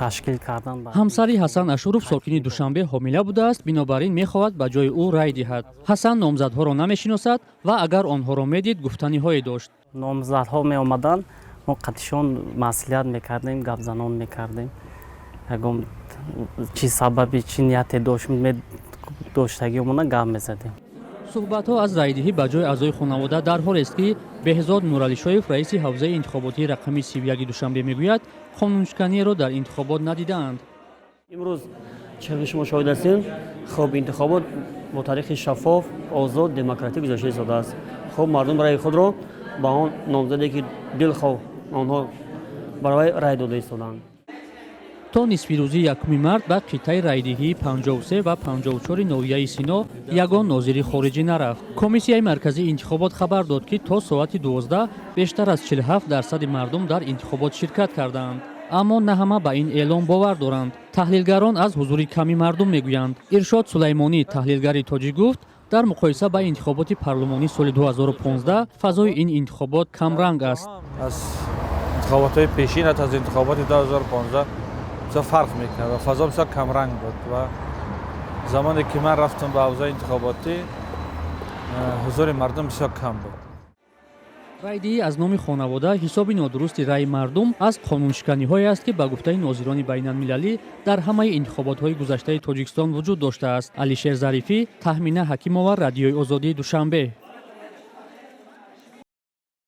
Ташкил кардан. Ҳамсари Ҳасан Ашуров, сокини Душанбе, ҳомила будааст, бинобар ин мехоҳад ба ҷои ӯ рай диҳад. Ҳасан номзадҳоро намешиносад ва агар онҳоро медид, гуфтаниҳое дошт. Номзадҳо меомаданд, мо қатишон маслиҳат мекардем, гапзанон мекардем, ягон чӣ сабаби, чӣ нияте доштагиомона гап мезадем. Суҳбатҳо аз райдиҳӣ ба ҷои аъзои хонавода дар ҳолест, ки Беҳзод Нуралишоев, раиси ҳавзаи интихоботии рақами 31-и Душанбе, мегӯяд, қонуншиканиеро дар интихобот надидаанд. Имрӯз чӣ шумо шоҳид ҳастем, хуб, интихобот бо тариқи шаффоф, озод, демократӣ гузашта истодааст. Хуб, мардум раъи худро ба он номзаде, ки дилхоҳ онҳо барои рай дода истодаанд. То нисфирӯзии 1 март ба қитъаи райдиҳии 53 ва 54 ноҳияи Сино ягон нозири хориҷӣ нарафт. Комиссияи марказии интихобот хабар дод, ки то соати 12 бештар аз 47 дарсади мардум дар интихобот ширкат кардаанд, аммо на ҳама ба ин эълон бовар доранд. Таҳлилгарон аз ҳузури ками мардум мегӯянд. Иршод Сулаймонӣ, таҳлилгари тоҷик, гуфт, дар муқоиса ба интихоботи парлумонӣ соли 2015 фазои ин интихобот камранг аст. Аз интихоботҳои пешин, ҳатто аз интихоботи 2015 бисёр фарқ мекунад ва фазо бисёр камранг буд ва замоне ки ман рафтам ба ҳавзаи интихоботӣ, ҳузури мардум бисёр кам буд. Райдиҳӣ аз номи хонавода, ҳисоби нодурусти раъи мардум аз қонуншиканиҳое аст, ки ба гуфтаи нозирони байналмилалӣ дар ҳамаи интихоботҳои гузаштаи Тоҷикистон вуҷуд доштааст. Алишер Зарифӣ, Таҳмина Ҳакимова, Радиои Озодии, Душанбе.